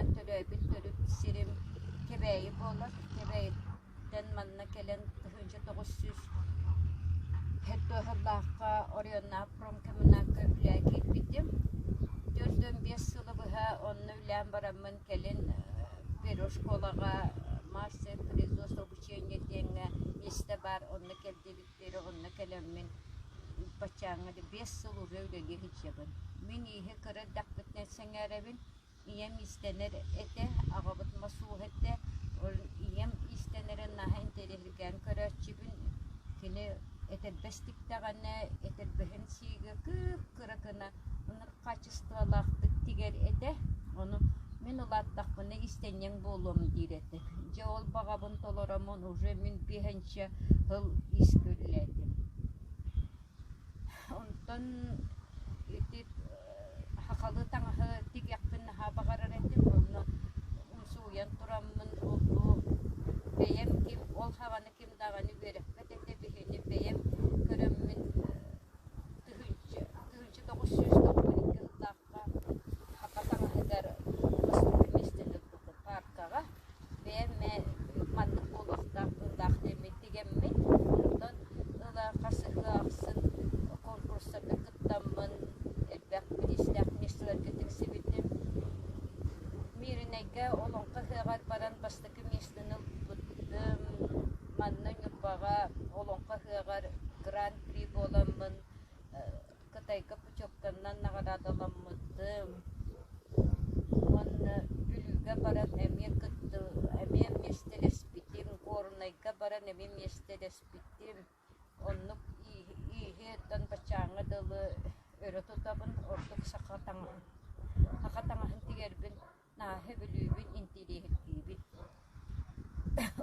быһыытынан төрөөбүт төрүт сирим Кэбээйи буолар. Кэбээйиттэн манна кэлэн 1907 сыллаахха Оройуоннаах промкомбинакка үлэҕэ киирбитим. 45 сылы быһа онно үлэлээн бараммын кэлин первой школаҕа мастер производства обучения диэҥҥэ миэстэ баар, онно кэлдибиттэрэ, онно кэлэммин баччааҥҥа 5 сыл уже үлэлии сылдьабын. Мин ииһи кыра эрдэхпиттэн сэҥээрэбин. Ийэм иистэнэр этэ, аҕабыт мас ууһа этэ. Ол ийэм иистэнэрин наһаа интэриэһиргээн көрөөччүбүн. Кини этэрбэс тиктэҕинэ, этэрбэһин сиигэ кып-кыра гына ынырык хаачыстыбалаахтык тигэр этэ. Ону мин улааттахпына иистэнньэҥ буолуом диир этэ. Дьэ ол баҕабын толороммун уже мин биэһинчэ сыл иискэ үлэлээтим. Онтон ити сахалыы таҥаһы тигиэхпин наһаа баҕарар этим. Онно умсугуйан тураммын ол бу бэйэм ким ол саҕана ким даҕаны үөрэппэт этэ биһини бэйэм көрөммүн 1992 сыллаахха саха таҥаһыгар бастакы миэстэни ылбыппыт пааркаҕа. Бэйэм маннык буолуохтаах быһыылаах диэммин тигэммин, онтон ыла хас ыһыах ахсын конкурстарга кыттаммын элбэх бириистээх миэстэлэргэ тиксибитим. Мииринэйгэ Олоҥхо ыһыаҕар баран бастакы миэстэни ылбытым. Манна Ньурбаҕа Олоҥхо ыһыаҕар гран-при буоламмын Кытайга путевканан наҕараадаламмытым уонна Бүлүүгэ баран эмиэ кытты эмиэ миэстэлэспитим, Горнайга баран эмиэ миэстэлэспитим. Оннук ииһи баччааҥҥа дылы өрө тутабын, ордук саха таҥаһын саха таҥаһын тигэрбин Нааһы Бүлүүбүн интириэһиргиибин.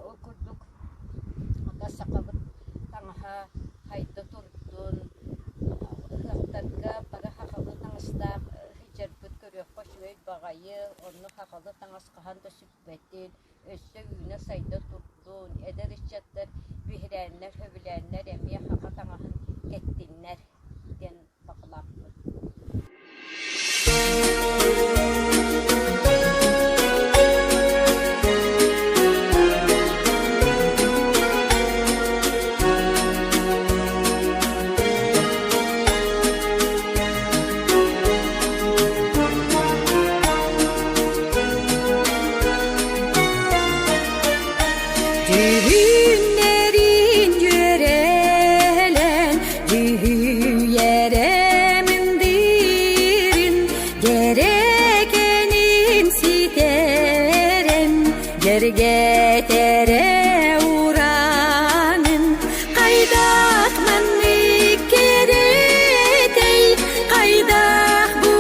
Ол курдук хата сахабыт таҥаһа хайда турдун, ыһыахтарга бары сахалыы таҥастаах сылдьарбыт көрүөххэ үчүгэй баҕайы, онно сахалыы таҥас хаһан да сүппэтин, өссө үүнэ-сайда турдун, эдэр ыччаттар биһирээннэр, сөбүлээннэр эмиэ саха таҥаһын кэттиннэр диэн баҕалаахпын. Дьүһүннэрин дьүөрэлээн Дьүһүйэрэ мындырын, дьэрэкэнин ситэрэн, дьэргэтэрэ уранын. Хайдах маннык кэрэтэй, хайдах бу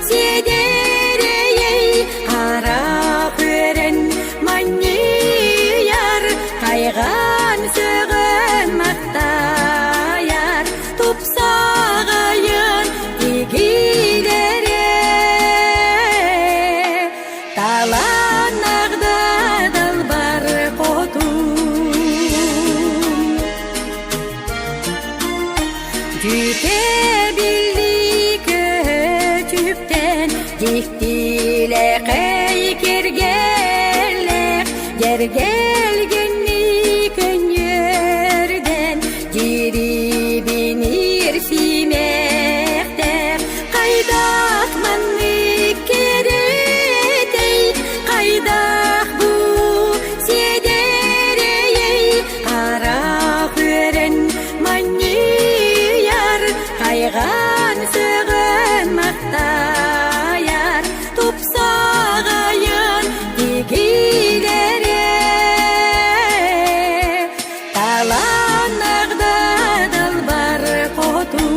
сиэдэрэйэй, харах үөрэн манньыйар, хайҕаан сөҕөн махтайар, тупсаҕайын тигилэрэ. Талааннах да далбар хотун. Дьүкэбилли көчүптэн дьиктилэхэй киргэллээх дьэргэлгэнни көнньүөрдэн дьирибиниир симэхтээх хайдах маннык кэрэтэй хайдах бу сиэдэрэйэй харах үөрэн манньыйар хайҕаан сөҕөн махтайар тупсаҕайын тигилэрэ талааннаах да далбар хотун.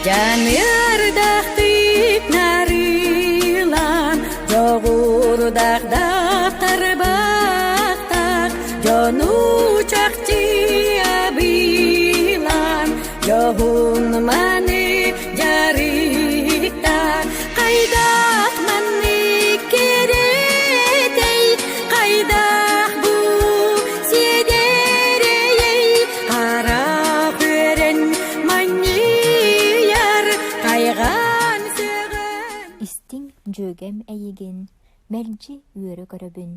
Дьаныардаахтык нарыылаан, дьоҕурдаах Дьүөгэм эйигин мэлдьи үөрэ көрөбүн,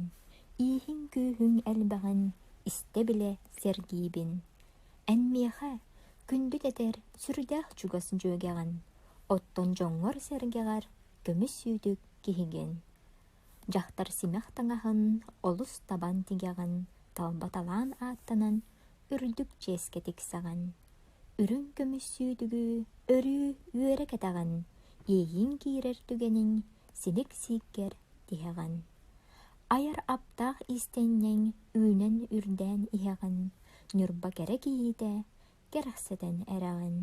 ииһиҥ-күүһүҥ элбэҕин истэ-билэ сэргиибин. Эн миэхэ күндү дэтэр сүрдээх чугас дьүөгэҕин, оттон дьоҥҥор-сэргэҕэр көмүс сүүтүк киһигин. Дьахтар симэх таҥаһын олус табан тигэҕин, талбаталаан ааттанан үрдүк чиэскэ тиксэҕин. Үрүҥ көмүс сүүтүгү өрүү үөрэ кэтэҕин, иэйииҥ киирэр түгэниҥ синик сииккэр тиһэҕин. Айар аптаах иистэнньэҥ үүнэн-үрдээн иһэҕин, Ньурба кэрэ кийиитэ кэрэхсэтэн эрэҕин.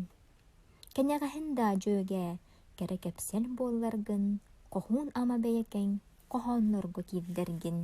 Кэнэҕэһин даа дьүөгэ, кэрэ кэпсэл буолларгын, хоһуун ама бэйэкэҥ хоһооннорго киирдэргин.